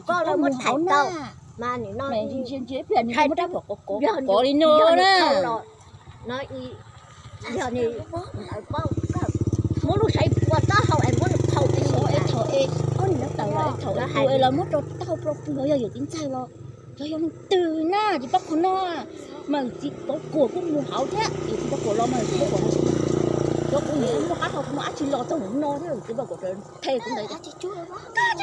Koj lawv muab thaij tau mas nim no hais rau yog li no na. Yog nws muab lub saiv pua taub hau es muab nws qhau ti es thaum es ob niag no tawm los es thaum es lawv muab rau taub hau rau pw los yog yawm txiv ntxawg los yog yog leej twg na tsis paub qhov no. Mas txiv Pov Kuam kuj mus hauv thiab, yawm txiv Pov Kuam los mas txiv Pov Kuam hauv xwb. Cov kuv niam muaj qab hau kuv muaj dab tsi los txog mus no thiab, txiv Pov Kuam raws the kuv ntawd tias, koj tsis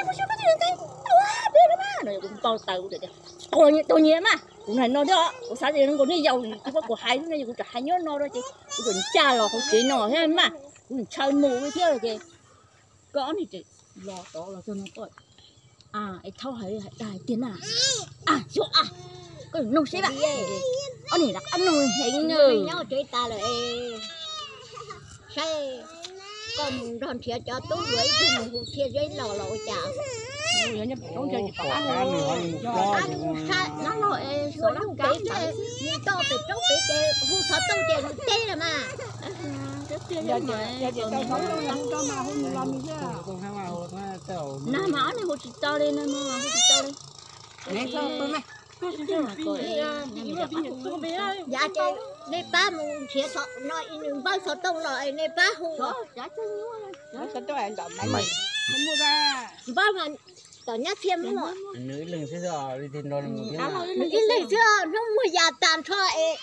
mus xyuas koj tsis ntxeev tua peb no mas no kuv npau taws kuv tias, tua nyias mas kuv hais no thiab, kuv xav tias nkaus nej yaus txiv Pov Kuam hais xwb no kuv tseem hais nyob no rau ces kuv tseem ncaj los hauv tsev no thiab mas kuv ntshaw mus thiab ces koj ob niag tseem los tod los txog no koj es thaub hais dag hais tiag na. Xyov koj nug seb ob niag rov qab nug heev na. Nyob tsev tas lawm, saib koj mus nrog nrhiav cov tub yuav ib tug mus hu Txhiaj Zeb los los ua cas. Ab, nws saib nab los es xuas laj kav mus toj pem roob pem ces hu xov tooj ces nws teb lawm mas. Nag mas ob niag hu tsis tau li, nag mas hu tsis tau li. Yav ces nej pab mus nrhiav no, nws npawb xov tooj los nej pab hu. Npawb mas tom nyab Txhiaj muaj. Nws ib leeg xwb, hnub muag ya tas nrho es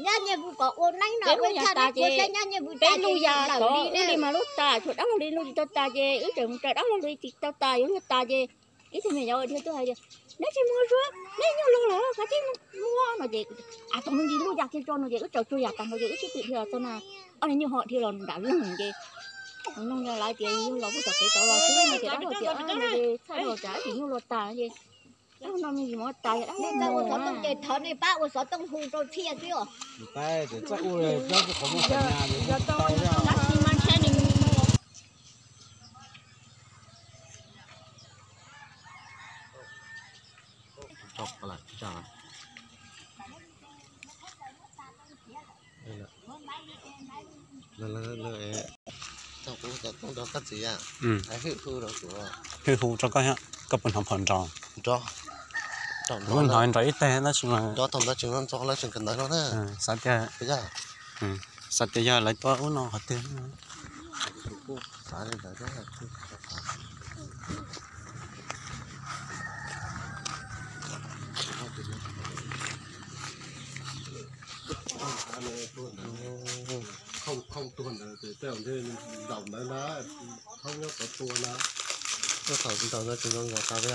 nyab Nyiaj Vwm kom ua neeb no ua thaj ua saib nyab Nyiaj Vwm tas ces lawm li mas lub tas tshuav dab laug li lub tsis tau tas ces wb tseem mus raws dab laug li tsis tau tas yuav luag tas ces ib tug me nyuam dhia tuaj hais tias, neb tsis mus zuag, neb nyuaj loj lawm, kav tsij mus no ces, a, thaum me ntsis lub ya kiag tso no ces wb tsaws tsuag yam tas no ces wb sib tw dhia los txog na, ob niag nyuj ho dhia los nram leeg ces, noog lawv tias yog los puag tom kev tod los xwb no ces dab laug tias, txhaj los cas tsis nyuaj luag tas ces, dab laug no me ntsis mus tas ces dab laug ua xov tooj ces thov nej pab ua xov tooj hu rau Txhiaj xwb os. Hwj hu rau koj, koj puas hnov phom nrov? Kuv hnov nrov ib teg tab sis mas xav tias, xav tias yog lawv tuaj ub no qhov twg. Khooj tuag ntawd ces tej zaum ntshe ntaus ntawd na, khooj nyob tod tua na. Tuaj thaum ntaus ntawd tseem nkaus tas peb,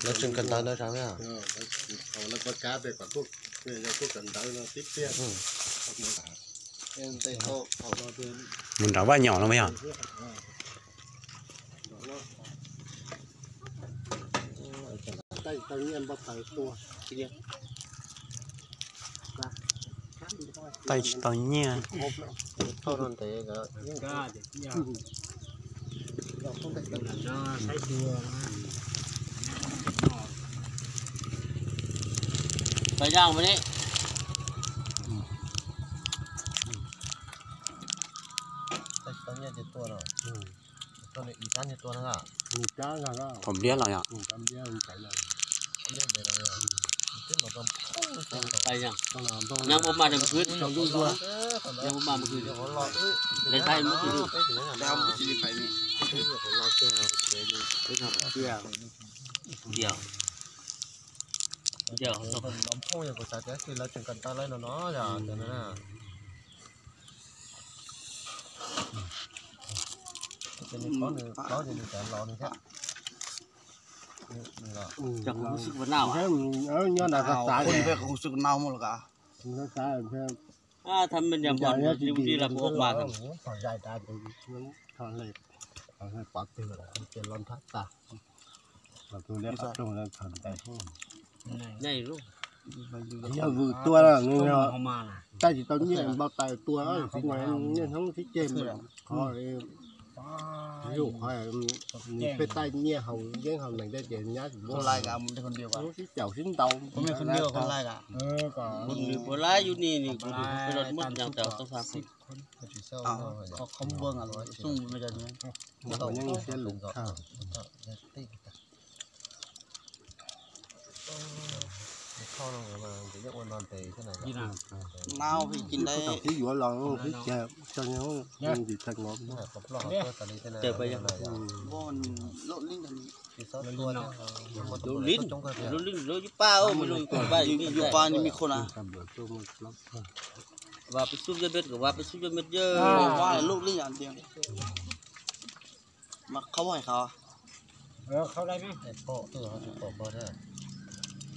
lawv tseem kawm ntawv ntawd tas peb. Thaum lawv pab kab peb kom tuaj, yog tuaj kawm ntawv no tib pliag. Mus nram vaj nyom no yog. Taij tsis tau nyiaj. Thaum npliab los yog. Nyob nram xav xav pov twg los los nthab tas. Los tus liab qab roog lawv khaws ntais. Yog vwm tua nws, tab tsis tau nyiaj npau taws tua, txiv nyiaj hnub sib ceg mas qhov, qhov peb taij nyiaj haus yeeb haus nees tej ces nyab tsis muab, sib caum sib ntaus. Yeej siab lus. Twb yuav los twb cag tso, ntsis tag los. Lub lib, lub lib lub yub pab, lub yub pab ni me khua na. Vas peb xub yoj met, vas peb xub yoj met yog. Vas lub lib mas qhov hais qhov.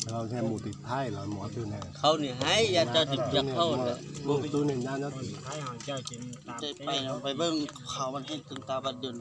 Mus tim Thaib los mus twg ne? Qhov nws hais yog tso tim cov qhov mus twg ne, nyob nyob tim Thaib, pais pais peb qhov mas heej tug tas pas dej.